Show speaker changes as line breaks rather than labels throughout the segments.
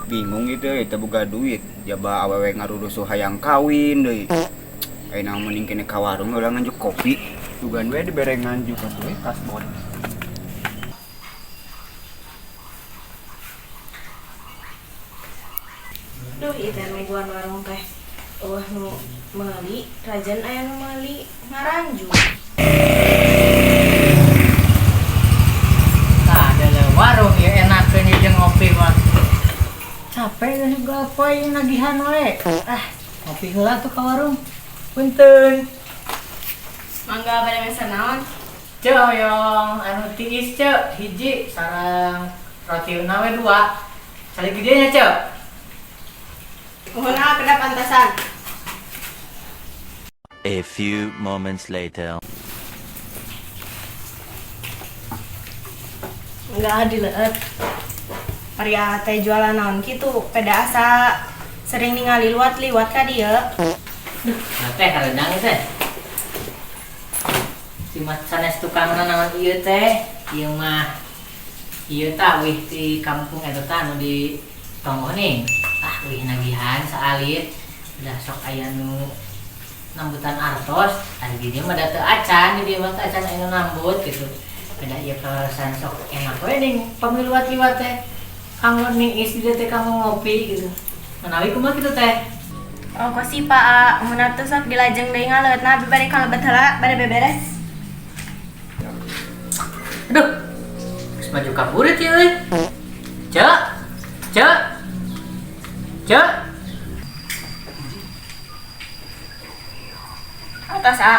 Bingung gitu ya, teu boga duit. Jaba awewe ngarurusuh hayang kawin deui. Ayeuna mending kene ka warung heula nganjuk kopi. Dugan we dibere nganjuk atuh we kasbon.
Duh, ieu teh nungguan warung teh. Eueuh nu meuli, rajan aya nu meuli ngaranjuk.
Tah, ada warung ya enakeun ieu jeung ngopi mah. Capek geus gapoy nagihan we. Ah, ngopi heula tuh ka warung. Punten.
Mangga bade mesen naon?
Ceu hoyong anu tiis ceu, hiji sareng roti we dua. Cari gede nya ceu.
Nuhun ah, kedap antasan.
A few moments later.
Enggak dileueut. Paria teh jualan naon kitu, peda asa sering ningali liwat-liwat ka dieu.
Duh, nah teh hareudang teh. Si mat sanes tukangna naon ieu teh? Ieu mah ieu tah wih di kampung eta tah anu di tonggoh nih. Ah, wih nagihan saalit. Udah sok aya nu nambutan artos, ari di dieu mah da teu acan, di dieu mah teu acan aya nu nambut gitu. Beda ieu kaleresan sok enak we ning pamiluat-liwat teh. Kanggo niis di dieu teh kanggo ngopi gitu. Manawi kumaha kitu teh?
Oh, kosi Pak, ah, mun atuh sok dilajeng deui ngaleutna abi bade kalebet heula, bade beberes.
Aduh. Geus maju ka burit ieu euy. Ceu. Ceu. Ceu.
Atos a.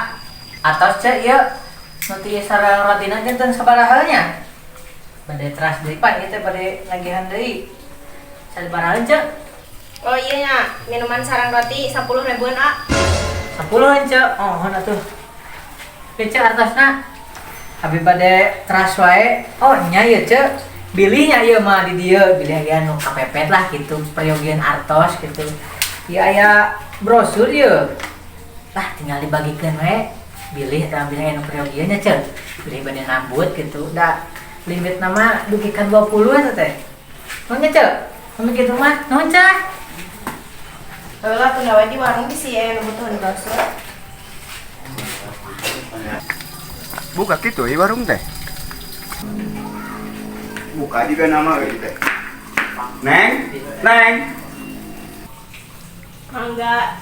Atos ceu ieu. Nu tiis sareng rotina janten sabaraha nya? Bade teras deui pan ieu teh bade nagihan deui. Sabaraha ceu?
Oh iya nya, minuman sareng roti 10 ribuan a.
10 ceu. Oh, hon atuh. Ieu ceu artosna. Abi bade teras wae. Oh nya ieu ceu. Bilihnya ieu mah di dieu, bilih aya nu kapepet lah gitu, peryogian artos gitu. Ieu aya brosur ieu. Lah tinggal dibagikeun we. Bilih eta bilih aya nu peryogian nya ceu. Bilih bade nambut gitu. Da limit nama dugi ka 20 eta teh. Nuhun nya ceu. Mun kitu mah nuhun ceu.
Heula tunda we di warung bisi aya nu butuheun brosur.
Buka kitu ieu warung teh. Buka juga nama euy teh. Neng, Neng.
Mangga,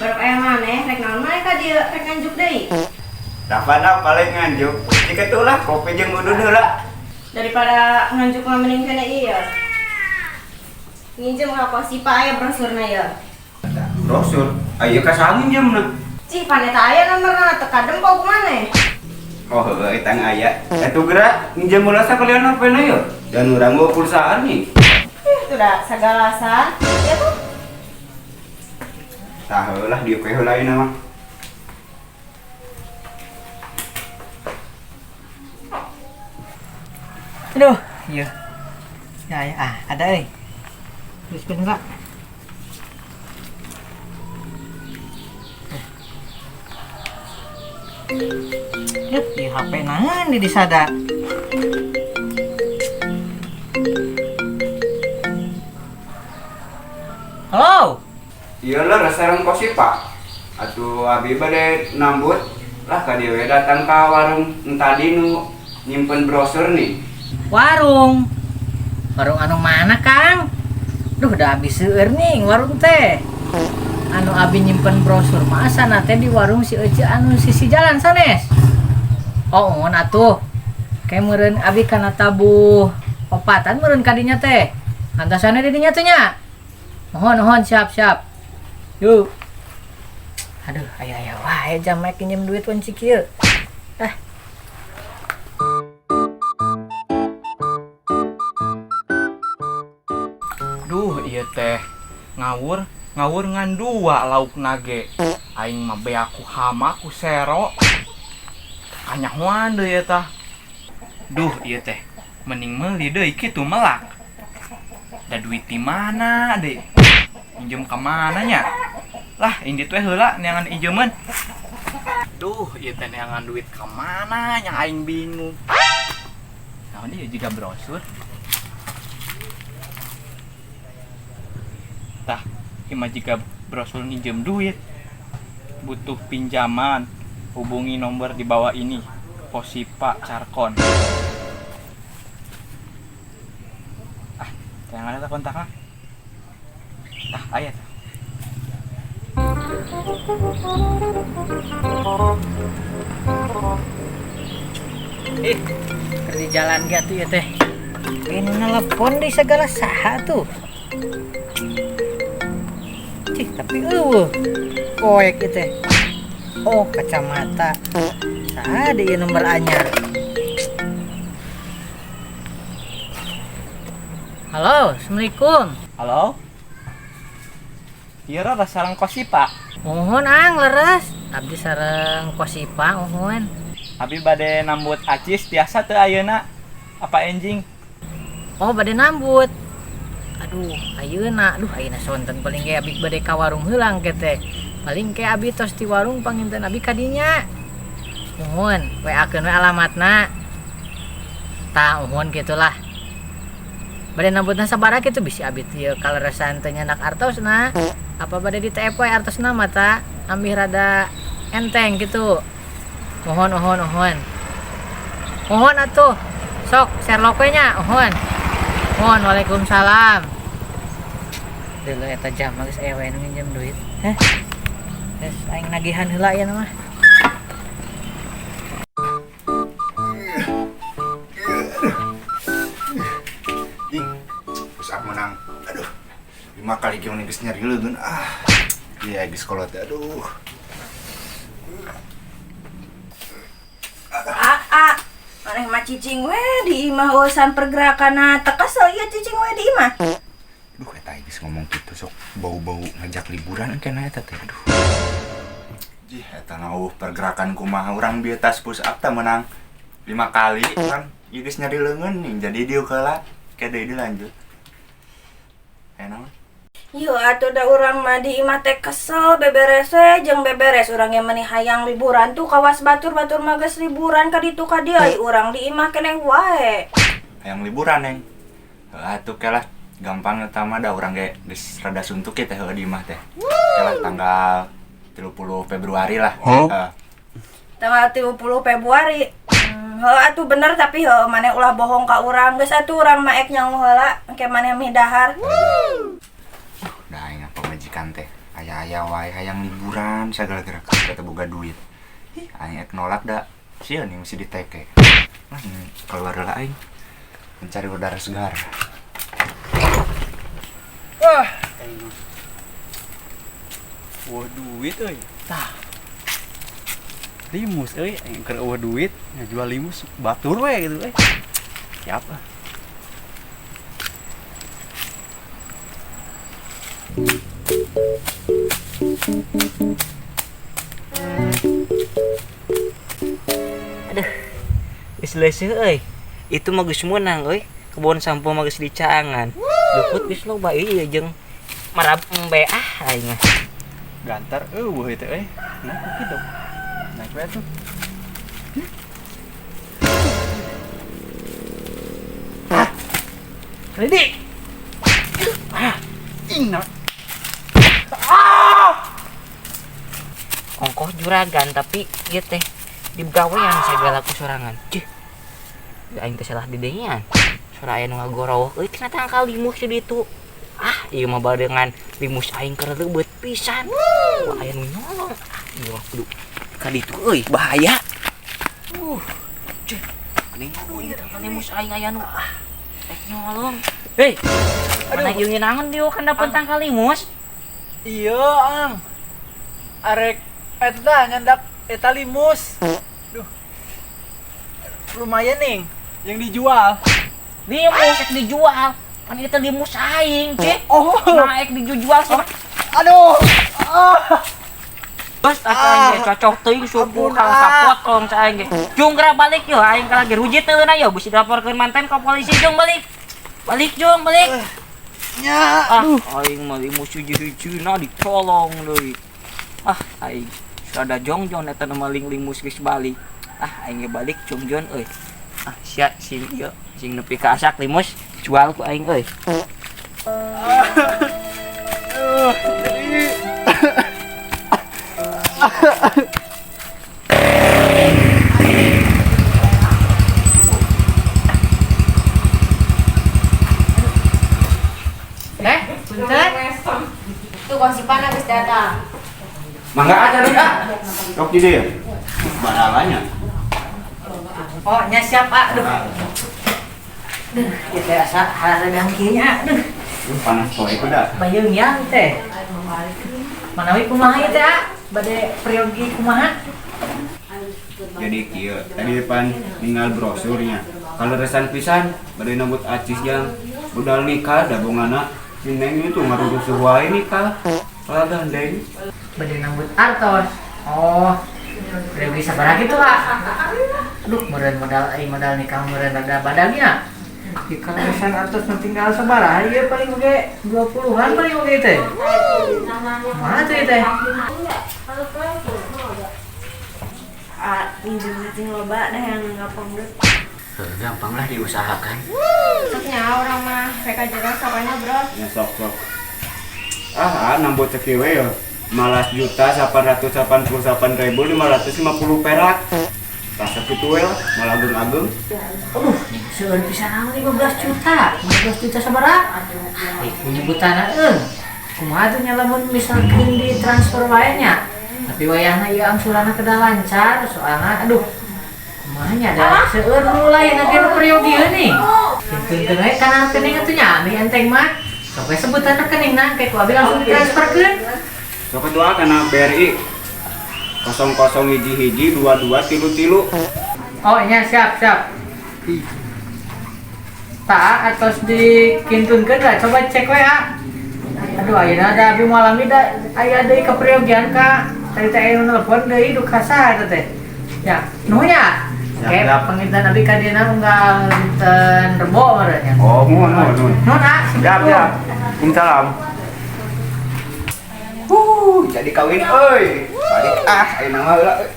baru aya maneh rek naon maneh ka dieu rek nganjuk deui.
Tah paling nganjuk. Diketulah kopi jeung udud heula.
Daripada nganjuk mah mending kena ieu. Nginjem ka kosi Pak aya brosurna ieu.
Brosur? Aya ka saha nginjemna?
Cih, pan eta aya nomorna teu kadempo ku maneh.
Oh, heueuh eta aya. Atuh geura nginjem heula sakalian HP-na yeuh. Dan urang bawa pulsaan nih.
Ih, tuh da sagalasan. Ya tuh.
Tah heulah dieu we heula ayeuna mah.
Aduh, iya. Ya, ya, ah, ada euy. Geus bener, Pak. Yuh, di HP naon di disada. Halo.
Iya lah, sareng kosi Pak. Atuh abi bade nambut lah ka dieu we datang ka warung tadi nu nyimpen brosur nih.
Warung. Warung anu mana, Kang? Duh, udah habis seueur nih warung teh. Anu abi nyimpen brosur mah asana teh di warung si Ece anu sisi jalan sanes. Oh, ngon atuh. Kayak meureun abi kana tabuh opatan meureun kadinya teh. Antasana di dinya teh nya. Mohon, mohon, siap, siap. Yuk. Aduh, aya-aya wae jam mek pinjem duit wanci kieu. Ah.
Duh, ieu teh ngawur, ngawur ngan dua lauk nage. Aing mah beak ku hama ku sero. Kanyahoan deui eta. Duh, ieu teh mending meuli deui kitu melak. Da duit di mana deui? Injem ka mana nya? Lah, indit we heula neangan ijemeun. Duh, ieu teh neangan duit ka mana nya aing bingung. Naon ieu juga brosur. Tah, ieu mah jiga brosur minjem duit. Butuh pinjaman, hubungi nomor di bawah ini. Posipa Carkon. Ah, jangan ada kontaknya. Tah, aya tah.
Ih, keur di jalan ge atuh ieu teh. Ini nelpon di segala saha tuh. Cih, tapi eueuh. Poek ieu teh. Oh, kacamata. Saha deui nomor anyar. Halo, Assalamualaikum.
Halo? Ieu rada sareng Kosipa.
Mohon ang leres. Abdi sareng Kosipa mohon.
Abi bade nambut acis biasa teu ayeuna. Apa enjing?
Oh, bade nambut. Aduh, ayeuna, aduh ayeuna sonten paling ge abi bade ka warung heula engke teh. Paling ke abi tos di warung panginten abi kadinya. Mohon, WA-keun we alamatna. Tah, mohon gitulah. Bade nambutna sabaraha kitu bisi abi teh kaleresan teh nyandak artosna. Apa bade di TF we artosna mah ta? Ambih rada enteng gitu. Mohon, mohon, mohon. Mohon atuh. Sok, share loc we nya, mohon. Mohon, waalaikumsalam. Deuleu eta jam geus aya we nu minjem duit. Heh. Geus aing nagihan heula ieu mah.
Ding, push up menang. Aduh. 5 kali ge geus nyeri leugeun. Ah. Iya geus kolot aduh.
Aa, maneh mah cicing we di imah urusan pergerakanna teu kesel ieu cicing we di imah.
Duh, eta geus ngomong kitu sok bau-bau ngajak liburan engke eta teh. Aduh. Jih, eta ngauh pergerakan kumaha urang bieu tas push up teh menang 5 kali kan. Ieu geus nyeri leungeun nih, jadi dieu heula. Ke deui dilanjut. Aya naon?
Yo atuh da urang mah di imah teh kesel beberes we jeung beberes urang ge meuni hayang liburan tuh kawas batur-batur mah geus liburan ka ditu ka dieu ai urang di imah keneh wae.
Hayang liburan neng. Heuh atuh ke lah gampang eta mah da urang ge geus rada suntuk ye teh heuh di imah teh. Ke lah tanggal 30 Februari lah. Heeh.
Tanggal 30 Februari. Heuh atuh bener tapi heuh maneh ulah bohong ka urang geus atuh urang mah ek nyaho heula engke maneh mih dahar.
Dah aing pamajikan teh aya-aya wae hayang liburan sagala gerak teh boga duit. Ih, aing ek nolak da sieun nih mesti diteke. Nah, keluar heula aing mencari udara segar.
Wah, wah duit euy. Tah. Limus euy, aing keur eueuh duit ngajual limus batur we gitu euy. Siap ah.
Aduh, geus leuseuh euy. Itu mah geus meunang euy. Kebon sampo mah geus dicaangan. Jukut geus loba ieu jeung marab embe ah aing mah.
Gantar eueuh teh euy. Nah, kitu. Naik we atuh.
Ah. Ready.
Ah, ing.
Ongkoh juragan tapi ieu teh digawean sagala ku sorangan. Cih. Aing teh salah didengean. Sora aya nu ngagorowok euy kena tangkal limus di ditu. Ah, ieu mah barengan limus aing keur leubeut pisan. Wah, aya nu nyolong. Ah, ieu mah kudu ka ditu euy, bahaya. Cih. Geuning ieu tangkal limus aing aya nu ah rek nyolong. Hei. Mana ieu ngeunangan dieu kana tangkal limus?
Iya, Ang. Arek eta nyandak eta limus. Duh. Lumayan nih yang dijual.
Limus ek dijual. Pan ieu teh limus aing, cih.
Oh.
Nah, ek dijual sama.
Aduh. Ah.
Bos, aing cocok teuing suku kang sapotong ca aing ge. Jung geura balik yo, aing ka lagi rujit teu yo, bisi dilaporkeun manten ka polisi jung balik. Balik jung, balik.
Nya,
aduh. Aing mah limus hiji-hijina dicolong deui. Ah, aing Rada jongjon eta nu maling limus geus balik. Ah, aing ge balik jongjon euy. Ah, sia sing ieu sing nepi ka asak limus jual ku aing euy.
Punten. Tuh konsipana geus datang.
Mangga aja nih ah. Sok di dieu. Baralanya.
Oh, nya siap ah. Duh. Duh, ieu teh asa hareudang kieu nya. Duh.
Panas poe kuda.
Bayeung yang teh. Manawi kumaha ieu teh ah? Bade peryogi kumaha?
Jadi kieu, tadi depan ninggal brosurnya. Kaleresan pisan bade nambut acis jang budal nikah da bongana si Neng itu ngarurusuh wae nikah. Kalah gandeng.
Bade nambut artos. Oh, peryogi sabaraha kitu ah? Aduh, meureun modal ai modal nikah meureun rada badagnya. Di kaleresan artos nu tinggal sabaraha ieu paling oge 20-an paling oge teh. Kumaha tuh ieu teh?
Ah, minjem cacing loba dah yang gampang deh.
Gampang lah diusahakan.
Maksudnya orang mah mereka jelas apanya bro?
Ya sok-sok. Ah, nambut ceki we yo. 15.888.550 perak. Rasa kitu we lah, malah ageung-ageung.
Aduh, seueur pisan amat 15 juta. 15 juta sabaraha? Eh, penyebutanna euy. Kumaha tuh nya lamun misalkan ditransfer wae nya. Tapi wayahna ieu angsuranna kedah lancar soalna aduh. Kumaha nya da seueur nu lain ge nu peryogi nih. Kintunkeun we kana rekening atuh nya, ami enteng mah. Sok we sebutan rekeningna engke ku abi langsung ditransferkeun.
Sok atuh kana BRI 00 1 1 2 2 3 3.
Oh nya siap siap. Tak atos dikintunkeun lah coba cek we ah. Aduh ayeuna da abi moal lami da aya deui kaperyogian ka tadi teh aya nu nelpon deui duka saha eta teh. Ya, nuhun nya. Oke, panginten abi ka dieuna unggal dinten Rebo meureun nya.
Oh, nuhun nuhun nuhun.
Nuhun ah.
Siap siap. Waalaikumsalam. Jadi kawin euy. Balik ah ayeuna mah heula.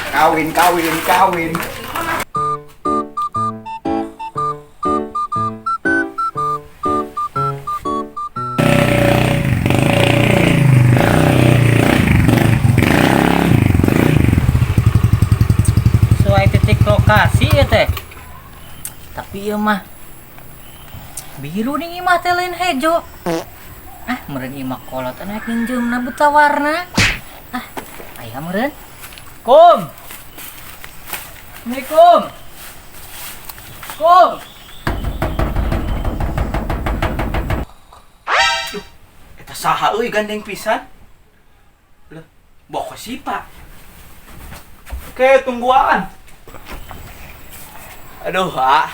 Kawin kawin kawin.
Sesuai titik lokasi ya teh. Tapi ieu mah biru nih imah teh lain hejo. Ah, meureun imah kolot naik minjemna buta warna. Ah, aya meureun. Kum. Assalamualaikum. Kum.
Duh, eta saha euy gandeng pisan? Leuh, boko sipa. Oke, tungguan. Aduh, ah.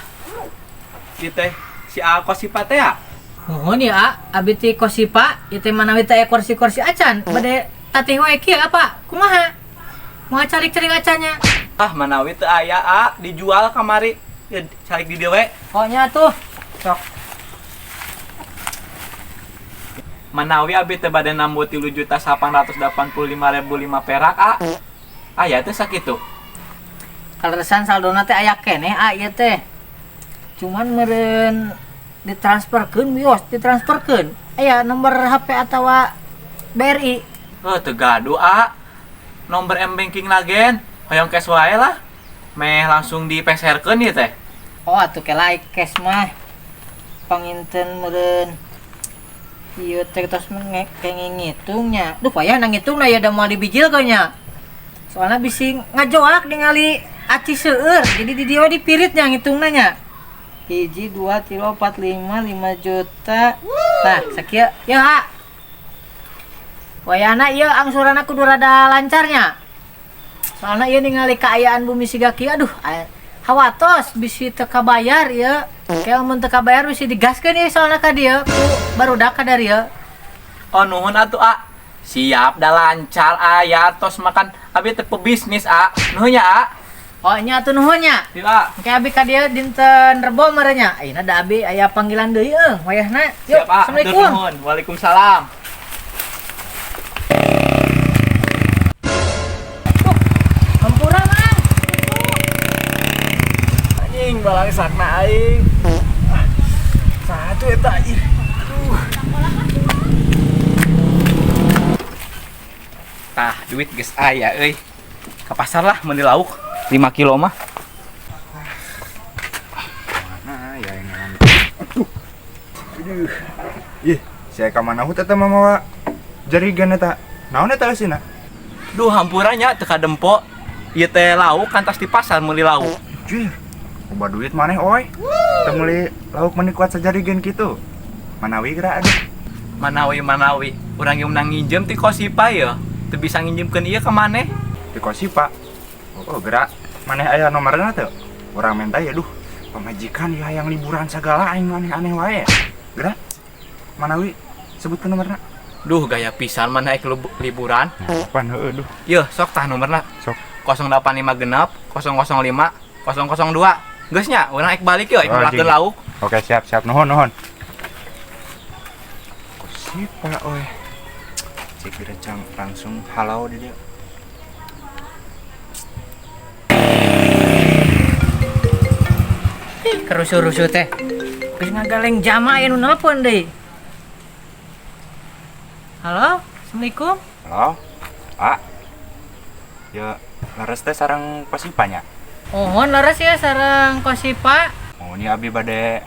Ieu teh si A kosipa teh ya?
Nuhun ya, A. Abi ti kosipa, ieu teh manawi teh aya kursi-kursi acan. Bade tatih we kieu apa? Kumaha? Moal calik-calik acannya.
Ah, manawi teu aya, A, dijual kamari. Ya calik di dieu we.
Oh nya tuh. Sok.
Manawi abi teh bade nambut 3.885.005 perak, A. Aya teh sakitu.
Kaleresan saldona teh aya keneh, A, ieu teh. Cuman meureun ditransferkeun wios, ditransferkeun. Aya nomor HP atawa BRI.
Heuh, teu gaduh, A. Nomor m-banking lagen, hoyong cash wae lah. Meh langsung dipeserkeun ieu teh.
Oh, atuh kela cash mah. Panginten meureun ieu teh tos kenging ngitungnya. Duh, payah na ngitungna ya da moal dibijilkeun nya. Soalna bisi ngajoak ningali aci seueur, jadi di dieu dipiritnya ngitungna nya. 1 2 3 4 5 5 juta. Nah, sakieu ya, A. Wayahna ieu angsuranna kudu rada lancarnya. Soalna ieu ningali kaayaan bumi siga kieu, aduh, hawatos bisi teu kabayar ieu. Kayak mun teu kabayar bisi digaskeun ieu soalna ka dieu ku barudak ka darieu.
Oh, nuhun atuh, A. Siap dah lancar, A, ya tos makan abi teh pebisnis, A. Nuhun ya, A.
Oh, nya atuh nuhun nya.
Yuk, A.
Engke abi ka dieu dinten Rebo meureun nya. Ayeuna da abi aya panggilan deui euy wayahna. Yuk,
Siap, A.
Assalamualaikum.
Nuhun. Waalaikumsalam. Anjing balangsakna aing. Satu eta anjir. Aduh. Tah, duit geus aya euy. Ka pasar lah meuli lauk 5 kilo mah.
Mana ya yang ngaran. Aduh. Aduh. Ih, saya ka mana hut eta mah mawa jarigan eta. Naon eta eusina?
Duh, hampura nya teu kadempo. Ieu teh lauk kantas di pasar meuli lauk.
Jir, loba duit maneh oi. Teu meuli lauk meuni kuat sajarigan kitu. Manawi geura aduh.
Manawi. Urang ge menang nginjem ti Kosipa ya. Teu bisa nginjemkeun ieu ka maneh.
Ti Kosipa. Oh, geura maneh aya nomorna teu? Urang menta ya duh. Pamajikan ya yang liburan sagala aing aneh-aneh wae. Geura. Manawi sebutkeun nomorna.
Duh, gaya pisan maneh ek liburan.
Pan heueuh duh.
Yeuh, sok tah nomorna.
Sok.
085 genep 005 002. Geus nya, urang ek balik yeuh, ek
Oh,
ngelakeun
jing.
lauk.
Oke, siap, siap. Nuhun, nuhun. Kosipa oi. Cek direcang langsung halau di dia.
Kerusuh-rusuh teh. Geus ngagaleng jama aya nu nelpon deui. Halo, Assalamualaikum.
Halo. Pak. Ya, leres teh sareng Kosipa nya.
Oh, leres ya sareng Kosipa.
Oh, ini abi bade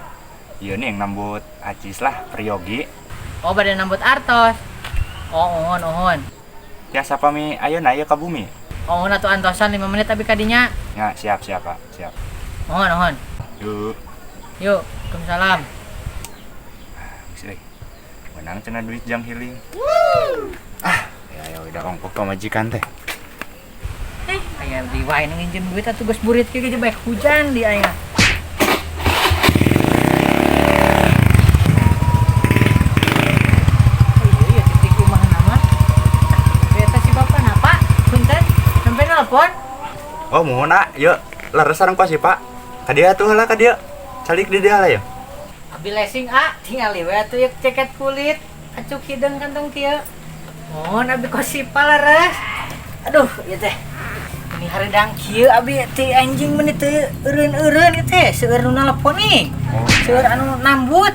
ieu nih yang nambut acis lah, priyogi.
Oh, bade nambut artos. Oh, ohon, ohon.
Tiasa pami ayeuna ieu ka bumi.
Oh, atuh antosan 5 menit abi kadinya.
Ya, siap, siap, Pak. Siap.
Ohon, ohon.
Yuk.
Yuk, Waalaikumsalam.
Geus euy. Menang cenah duit jang healing. Ah, ya ya udah ongkok ka majikan teh.
Aya di wae nu nginjem duit atuh geus burit kieu ge bae hujan di aing. Oh iya, titik imahna mah. Eta si bapak napa? Punten, sampai nelpon.
Oh, muhun ah, yuk. Leres sareng Kosipa. Ka dieu atuh heula ka dieu. Calik di dieu lah ya.
Abi lesing ah, tingali we atuh yuk jaket kulit, acuk hideung kantong kieu. Oh, abi Kosipa leres. Aduh, ieu teh. Ini hareudang kieu abi teh anjing meuni teu eureun-eureun ieu teh, seueur nu nelepon nih. Seueur anu nambut.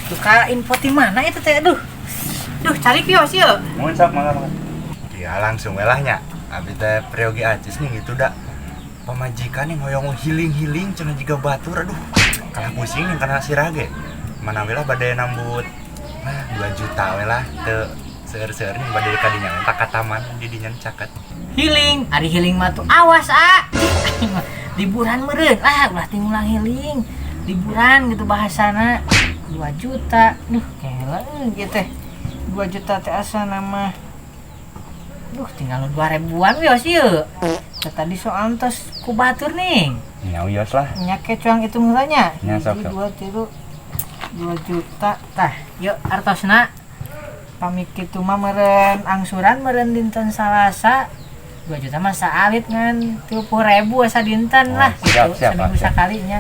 Duka info ti mana itu teh, aduh. Duh, cari kios ieu.
Muhun sok mangga mangga. Ya langsung we lah nya. Abi teh priyogi acis nih gitu dah. Pamajikan yang hoyong healing-healing cenah jiga batur aduh. Kalah pusing yang kena sirah ge. Mana we lah bade nambut. Nah, 2 juta we lah teu seueur-seueur nih bade kadinya tak ka taman di dinya caket.
Healing, ari healing mah tuh awas ah. Liburan meureun lah, ulah tingulang healing. Liburan gitu bahasana 2 juta. Duh, kela ieu teh. 2 juta teh asana mah. Duh, tinggal 2 ribuan wios ieu. Tadi soal tos ku batur nih.
Nya wios lah.
Nya kecuang hitung heula nya.
Nya, sok,
Hiji,
sok.
2 tilu 2 juta. Tah, yuk artosna. Pamit kitu mah meureun angsuran meureun dinten Salasa. 2 juta mah saalit ngan 30.000 asa dinten
Oh,
lah
siap,
gitu.
siap,
Seminggu
Pak, siap.
sakalinya.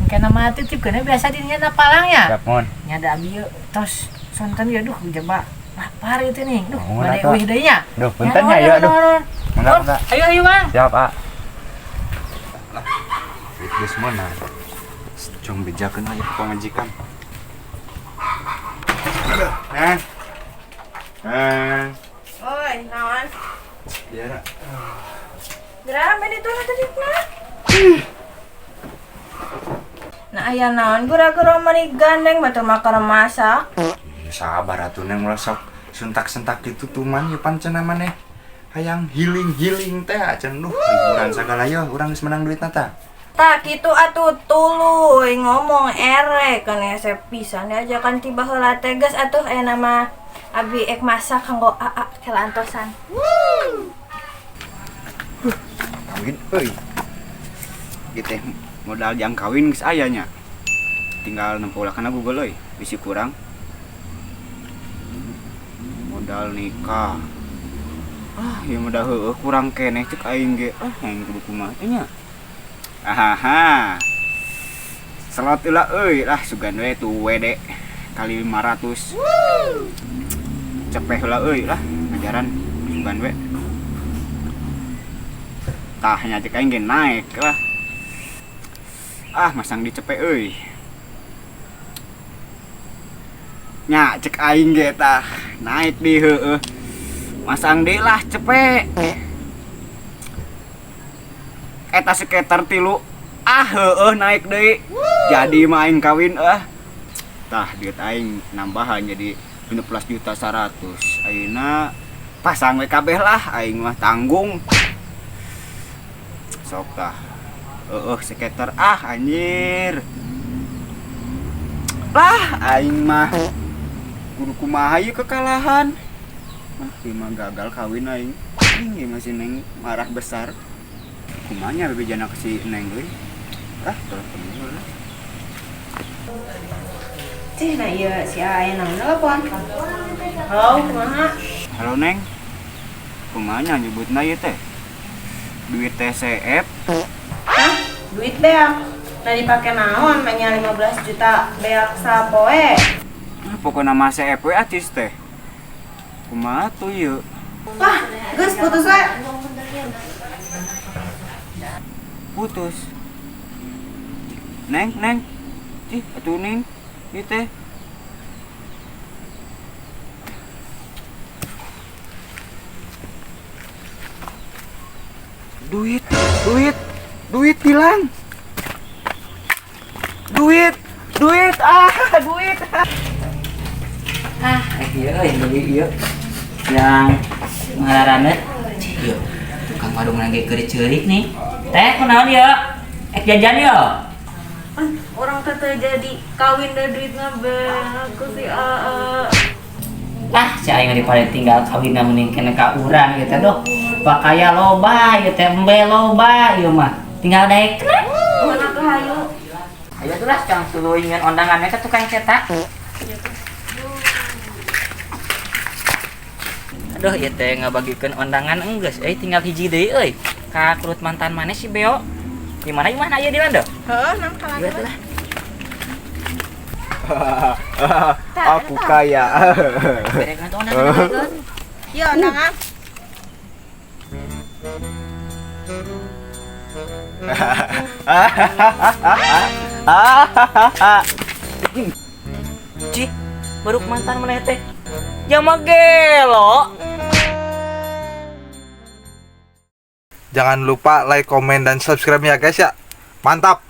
Engke nama titipkeun biasa dinya na palang ya.
Siap, mun.
Nya da abi yeuh tos sonten yeuh duh jaba lapar itu nih. Duh,
Nuhun,
bade
atuh.
euih deui nya.
Duh, punten nya ya, aduh. Mangga, mangga.
Ayo ayo Bang.
Siap, Pak. Lah, duit geus meunang. Cong bejakeun aya ke pamajikan. Aduh, Neng. Neng.
Oi, naon?
Biar.
Geura meni itu tadi na. Nah, aya naon gura-gura meni gandeng batur mah keur masak.
Ya, sabar atuh Neng ulah sok sentak-sentak gitu tuman ya pan cenah maneh. Hayang healing-healing teh cenah duh liburan sagala yo urang geus menang duitna tah.
Tah kitu atuh tuluy ngomong erek kan hese pisan diajakan tiba heula teh geus atuh aya nama abi ek masak kanggo aa kela antosan.
Kawin euy. Ieu teh modal jang kawin geus aya nya. Tinggal nempo ulah kana Google euy, bisi kurang. Modal nikah. Ah, ieu modal heueuh kurang keneh cek aing ge. Ah, aing kudu kumaha teh nya. Ahaha. Selot heula euy, lah sugan we tuh WD kali 500. Cepeh heula euy lah ngajaran sugan we. Tah nya cek aing ge naek lah. Ah, masang dicepe euy. Nya cek aing ge tah, naik di heueuh. Masang deui lah cepe. Eta skater 3. Ah heueuh naik deui. Jadi mah aing kawin ah. Tah duit aing nambahan jadi 16.100.000. Ayeuna pasang we kabeh lah aing mah tanggung. Sok tah. Heueuh skater ah anjir. Lah aing mah kudu kumaha ieu kekalahan. Ah ieu mah gagal kawin aing. Ini masih Neng marah besar. Kumanya bebejana ke si Neng euy. Ah telepon dulu lah.
Cih, nah iya si Ae nang telepon. Halo, kumaha?
Halo Neng. Kumaha nyebutna ieu teh? Duit TCF.
Hah? Duit beak. Nah dipake naon manya 15 juta beak sapoe.
Nah, pokona mah CF we acis teh. Kumaha tuh ieu?
Lah, geus putus we.
Putus. Neng, Neng. Cih, atuh Neng. Ieu teh. Duit, duit, duit hilang. Duit, duit, ah, duit.
Ah, iya euy, beli ieu. Yang ngararaneut. Ieu, tukang warung lagi keur ceurik nih. Teh, kunaon ieu? Ek jajan ieu.
Orang teh jadi kawin da duitna beak ku si Aa.
Ah, si aing daripada tinggal kawinna mending kena ka urang ieu teh doh. Pakaya loba ieu teh embe loba ieu mah. Tinggal daek.
Mana tuh hayu?
Ayo tuh lah, sekarang tuluy ngan ondangannya ke tukang cetak. Aduh, ieu teh ngabagikeun ondangan enggeus euy, tinggal hiji deui euy. Ka kurut mantan maneh si Beo. Gimana gimana ieu di mana?
Heeh, nang kalah.
Ieu tuh lah.
Aku kaya.
Berekan tuh ondangan.
Iya, ondangan.
Cih, baru mantan maneh teh. Ya mah gelo.
Jangan lupa like, komen, dan subscribe ya guys ya. Mantap.